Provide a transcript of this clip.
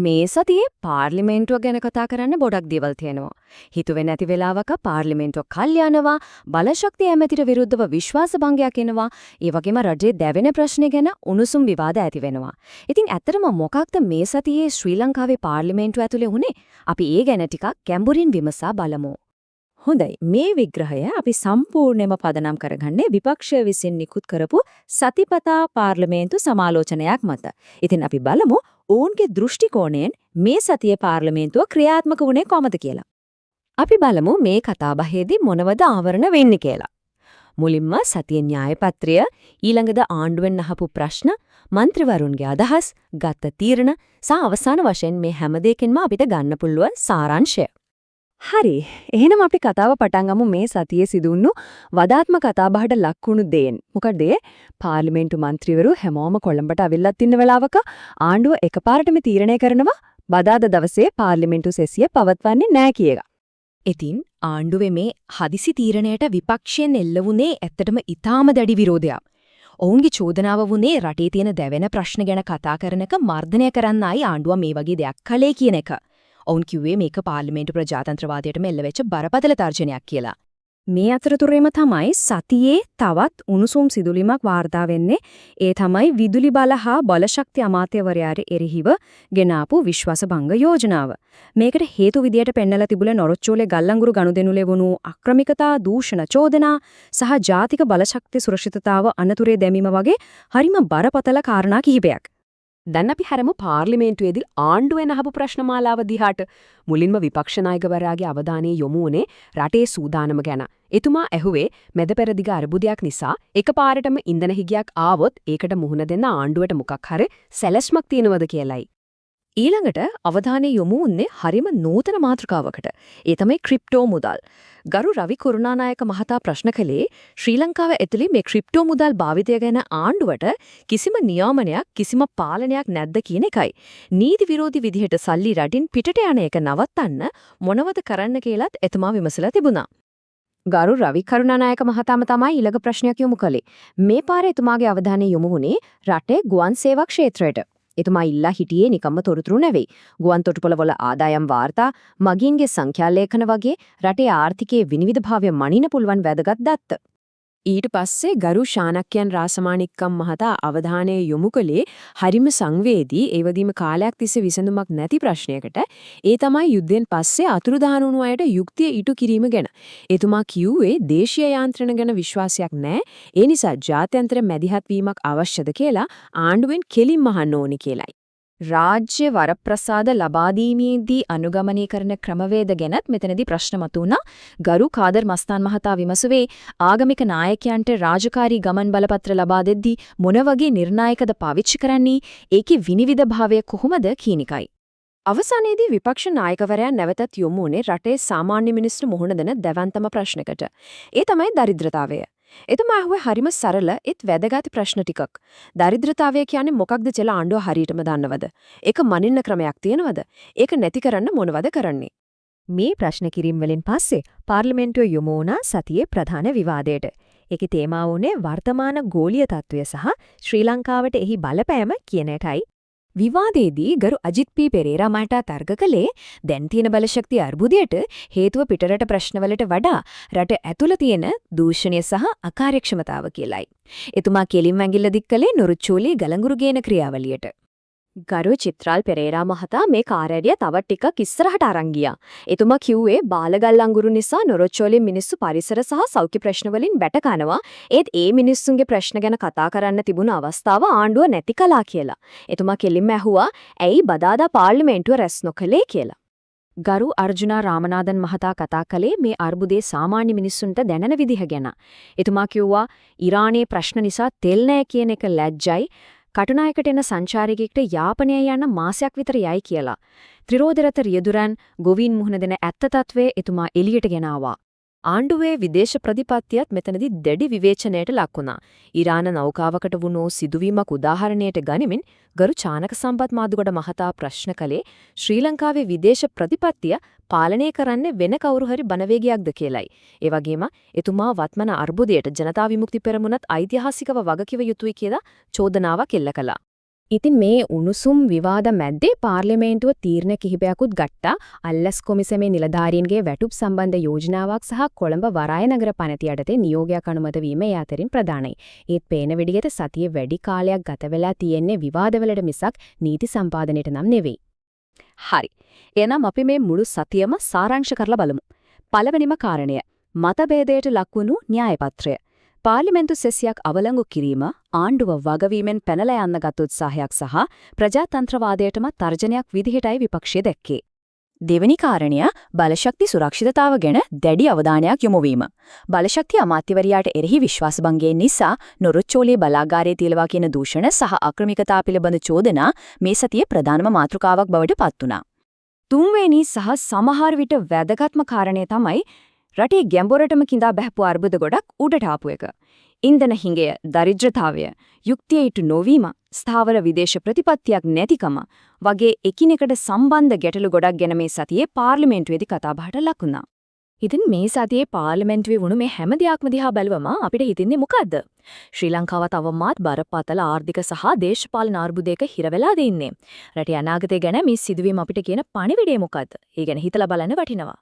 මේ සතියේ පාර්ලිමේන්තුව ගැන කතා කරන්න ගොඩක් දේවල් තියෙනවා. හිතුවේ නැති වෙලාවක පාර්ලිමේන්තුව කල් යනවා, බලශක්ති ඇමතිට විරුද්ධව විශ්වාස භංගයක් එනවා, ඒ වගේම රටේ දැවෙන ප්‍රශ්න ගැන උණුසුම් විවාද ඇති වෙනවා. ඉතින් ඇත්තටම මොකක්ද මේ සතියේ ශ්‍රී ලංකාවේ පාර්ලිමේන්තුව ඇතුලේ වුනේ? අපි ඒ ගැන ටිකක් ගැඹුරින් විමසා බලමු. හොඳයි, මේ විග්‍රහය අපි සම්පූර්ණයෙන්ම පදනම් කරගන්නේ විපක්ෂය විසින් නිකුත් කරපු සතිපතා පාර්ලිමේන්තු සමාලෝචනයක් මත. ඉතින් අපි බලමු ඔවුන්ගේ දෘෂ්ටි කෝණයෙන් මේ සතියේ පාර්ලිමේන්තුව ක්‍රියාත්මක වුණේ කොහොමද කියලා. අපි බලමු මේ කතාබහේදී මොනවද ආවරණ වෙන්නේ කියලා. මුලින්ම සතියේ න්‍යායපත්‍රය, ඊළඟද ආණ්ඩුවෙන් අහපු ප්‍රශ්න, මන්ත්‍රීවරුන්ගේ අදහස්, ගත්ත තීරණ සහ අවසාන වශයෙන් මේ හැම දෙයකින්ම අපිට ගන්න පුළුවන් සාරාංශය. හරි. එහෙනම් අපි කතාව පටන් ගමු මේ සතියේ සිදුවුණු වදාත්ම කතාබහට ලක්වුණු දේෙන්. මොකද ඒ පාර්ලිමේන්තු මන්ත්‍රීවරු හැමෝම කොළඹට අවිල්ලත් ඉන්න වෙලාවක ආණ්ඩුව එකපාරටම තීරණය කරනවා බදාදා දවසේ පාර්ලිමේන්තු සෙසිය පවත්වන්නේ නෑ කියලා. ඉතින් ආණ්ඩුවේ මේ හදිසි තීරණයට විපක්ෂයෙන් එල්ල වුණේ ඇත්තටම ඉතාම දැඩි විරෝධයක්. ඔවුන්ගේ චෝදනාව වුණේ රටේ තියෙන දැවෙන ප්‍රශ්න ගැන කතා කරන එක මර්ධනය කරන්නයි ආණ්ඩුව මේ වගේ දෙයක් කළේ කියන එක. ඔවුන් කිව්වේ මේක පාර්ලිමේන්තු ප්‍රජාතන්ත්‍රවාදයටම එල්ල වෙච්ච බරපතල තර්ජනයක් කියලා. මේ අතරතුරේම තමයි සතියේ තවත් උණුසුම් සිදුවීමක් වාර්තා වෙන්නේ. ඒ තමයි විදුලි බල හා බලශක්ති අමාත්‍යවරයාට එරෙහිව ගෙනාපු විශ්වාස භංග යෝජනාව. මේකට හේතු විදියට පෙන්නලා තිබුණේ නොරොච්චෝලේ ගල්ලංගුරු ගනුදෙනු ලැබුණු අක්‍රමිකතා, දූෂණ චෝදනා සහ ජාතික බලශක්ති සුරක්ෂිතතාව අනතුරේ දැමීම වගේ හරිම බරපතල කාරණා කිහිපයක්. දැන් අපි හැරමු පාර්ලිමේන්තුවේදී ආණ්ඩුවෙන් අහපු ප්‍රශ්න මාලාව දිහාට. මුලින්ම විපක්ෂ නායකවරයාගේ අවධානය යොමු වුණේ රටේ සූදානම ගැන. එතුමා ඇහුවේ මැද පෙරදිග අර්බුදයක් නිසා එකපාරටම ඉන්ධන හිගයක් ආවොත් ඒකට මුහුණ දෙන්න ආණ්ඩුවට මොකක් හරි සැලැස්මක් තියෙනවද කියලයි. ඊළඟට අවධානය යොමු වුණේ හරිම නූතන මාතෘකාවකට. ඒ තමයි ක්‍රිප්ටෝ මුදල්. ගරු රවි කරුණානායක මහතා ප්‍රශ්න කළේ ශ්‍රී ලංකාව ඇතුලේ මේ ක්‍රිප්ටෝ මුදල් භාවිතය ගැන ආණ්ඩුවට කිසිම නියාමනයක්, කිසිම පාලනයක් නැද්ද කියන එකයි. නීති විරෝධී විදිහට සල්ලි රටින් පිටට යන එක නවත්තන්න මොනවද කරන්න කියලාත් එතුමා විමසලා තිබුණා. ගරු රවි කරුණානායක මහතාම තමයි ඊළඟ ප්‍රශ්නයක් යොමු කළේ. මේ පාර එතුමාගේ අවධානය යොමු වුණේ රටේ ගුවන් සේවා ක්ෂේත්‍රයට. එතුමා ඉල්ලා හිටියේ නිකම්ම තොරතුරු නෙවෙයි. ගුවන් තොටුපළවල ආදායම් වාර්තා, මගීන්ගේ සංඛ්‍යා ලේඛන වගේ රටේ ආර්ථිකයේ විනිවිදභාවය මනින්න පුළුවන් වැදගත් දත්ත. ඊට පස්සේ ගරු ශානක්‍යයන් රාසමාණික්කම් මහතා අවධානය යොමු කළේ හරිම සංවේදී, ඒ වගේම කාලයක් තිස්සේ විසඳුමක් නැති ප්‍රශ්නයකට. ඒ තමයි යුද්ධයෙන් පස්සේ අතුරුදහන් වුණු අයට යුක්තිය ඉටු කිරීම ගැන. එතුමා කිව්වේ දේශීය යාන්ත්‍රණ ගැන විශ්වාසයක් නැහැ. ඒ නිසා ජාත්‍යන්තර මැදිහත් වීමක් අවශ්‍යද කියලා ආණ්ඩුවෙන් කෙලින්ම අහන්න ඕනේ කියලයි. රාජ්‍ය වරප්‍රසාද ලබා දීමේදී අනුගමනය කරන ක්‍රමවේද ගැනත් මෙතනදී ප්‍රශ්න මතුවුණා. ගරු කාදර් මස්තාන් මහතා විමසුවේ ආගමික නායකයන්ට රාජකාරී ගමන් බලපත්‍ර ලබා දෙද්දී මොන වගේ නිර්ණායකද පාවිච්චි කරන්නේ, ඒකේ විනිවිදභාවය කොහොමද කියන එකයි. අවසානයේදී විපක්ෂ නායකවරයා නැවතත් යොමු වුණේ රටේ සාමාන්‍ය මිනිස්සු මුහුණ දෙන දැවැන්තම ප්‍රශ්නකට. ඒ තමයි දරිද්‍රතාවය. එතුමා ඇහුවේ හරිම සරල ඒත් වැදගත් ප්‍රශ්න ටිකක්. දරිද්‍රතාවය කියන්නේ මොකක්ද කියලා ආණ්ඩුව හරියටම දන්නවද? ඒක මනින්න ක්‍රමයක් තියෙනවද? ඒක නැති කරන්න මොනවද කරන්නේ? මේ ප්‍රශ්න කිරීම වලින් පස්සේ පාර්ලිමේන්තුව යොමු වුණා සතියේ ප්‍රධාන විවාදයට. ඒකේ තේමාව වුණේ වර්තමාන ගෝලීය තත්ත්වය සහ ශ්‍රී ලංකාවට එහි බලපෑම කියන එකයි. විවාදයේදී ගරු අජිත් පී පෙරේරා මහතා තර්ක කළේ දැන් තියෙන බලශක්ති අර්බුදයට හේතුව පිටරට ප්‍රශ්නවලට වඩා රට ඇතුළ තියෙන දූෂණය සහ අකාර්යක්ෂමතාව කියලයි. එතුමා කෙලින්ම ඇඟිල්ල දික් කළේ නොරුච්චෝලේ ගලංගුරු ගේන ක්‍රියාවලියට. ගරු චිත්‍රාල් පෙරේරා මහතා මේ කාර්යය තව ටිකක් ඉස්සරහට අරන් ගියා. එතුමා කිව්වේ බාලගල්ලංගුරු නිසා නොරොච්චෝලේ මිනිස්සු පරිසර සහ සෞඛ්‍ය ප්‍රශ්න වලින් වැට කනවා. ඒත් ඒ මිනිස්සුන්ගේ ප්‍රශ්න ගැන කතා කරන්න තිබුණ අවස්ථාව ආණ්ඩුව නැති කළා කියලා. එතුමා කෙලින්ම ඇහුවා ඇයි බදාදා පාර්ලිමේන්තුව රැස් නොකළේ කියලා. ගරු අර්ජුනා රාමනාදන් මහතා කතා කළේ මේ අර්බුදේ සාමාන්‍ය මිනිස්සුන්ට දැනෙන විදිහ ගැන. එතුමා කිව්වා ඉරානයේ ප්‍රශ්න නිසා තෙල් නෑ කියන එක ලැජ්ජයි. කටුනායකට එන සංචාරකයෙක්ට යාපනය යන මාසයක් විතර යයි කියලා. ත්‍රිරෝද රථ රියදුරන් ගොවීන් මුහුණ දෙන ඇත්ත තත්ත්වය එතුමා එළියට ගෙනාවා. ආණ්ඩුවේ විදේශ ප්‍රතිපත්තියත් මෙතනදී දැඩි විවේචනයට ලක් වුණා. ඉරාන නෞකාවකට වුණු සිදුවීමක් උදාහරණයට ගනිමින් ගරු චානක සම්පත් මාදුගොඩ මහතා ප්‍රශ්න කළේ ශ්‍රී ලංකාවේ විදේශ ප්‍රතිපත්තිය පාලනය කරන්නේ වෙන කවුරු හරි බලවේගයක්ද කියලයි. ඒ වගේම එතුමා වත්මන අර්බුදයට ජනතා විමුක්ති පෙරමුණත් ඓතිහාසිකව වගකිව යුතුයි කියලා චෝදනාවක් එල්ල කළා. ඉතින් මේ උණුසුම් විවාද මැද්දේ පාර්ලිමේන්තුව තීරණ කිහිපයකුත් ගත්තා. අල්ලස් කොමිසමේ නිලධාරීන්ගේ වැටුප් සම්බන්ධ යෝජනාවක් සහ කොළඹ වරාය නගර පනත යටතේ නියෝගයක් අනුමත වීම ඒ අතරින් ප්‍රධානයි. ඒත් පේන විදිහට සතියේ වැඩි කාලයක් ගත වෙලා තියෙන්නේ විවාදවලට මිසක් නීති සම්පාදනයට නම් නෙවෙයි. හරි. එහෙනම් අපි මේ මුළු සතියම සාරාංශ කරලා බලමු. පළවෙනිම කාරණය මතභේදයට ලක්වුණු න්‍යායපත්‍රය. පාර්ලිමේන්තු සෙසියක් අවලංගු කිරීම ආණ්ඩුව වගවීමෙන් පැනලා යන්න ගත් උත්සාහයක් සහ ප්‍රජාතන්ත්‍රවාදයටම තර්ජනයක් විදිහටයි විපක්ෂය දැක්කේ. දෙවෙනි කාරණය බලශක්ති සුරක්ෂිතතාව ගැන දැඩි අවධානයක් යොමු වීම. බලශක්ති අමාත්‍යවරයාට එරෙහි විශ්වාසභංගය නිසා නොරොච්චෝලේ බලාගාරයේ තියලවා කියන දූෂණ සහ අක්‍රමිකතා පිළිබඳ චෝදනා මේ සතියේ ප්‍රධානම මාතෘකාවක් බවට පත් වුණා. තුන්වෙනි සහ සමහර විට වැදගත්ම කාරණය තමයි රටේ ගැඹුරටම කිඳා බැහැපු අර්බුද ගොඩක් උඩට ආපු එක. ඉන්ධන හිඟය, දරිද්‍රතාවය, යුක්තිය ඉටු නොවීම, ස්ථාවර විදේශ ප්‍රතිපත්තියක් නැතිකම වගේ එකිනෙකට සම්බන්ධ ගැටලු ගොඩක් ගැන මේ සතියේ පාර්ලිමේන්තුවේදී කතාබහට ලක් වුණා. ඉතින් මේ සතියේ පාර්ලිමේන්තුවේ වුණු මේ හැම දෙයක්ම දිහා බැලුවම අපිට හිතෙන්නේ මොකද්ද? ශ්‍රී ලංකාව තවමත් බරපතල ආර්ථික සහ දේශපාලන අර්බුදයක හිර වෙලා ඉන්නේ. රටේ අනාගතය ගැන මේ සිදුවීම අපිට කියන පණිවිඩය මොකද්ද? ඒ ගැන හිතලා බලන්න වටිනවා.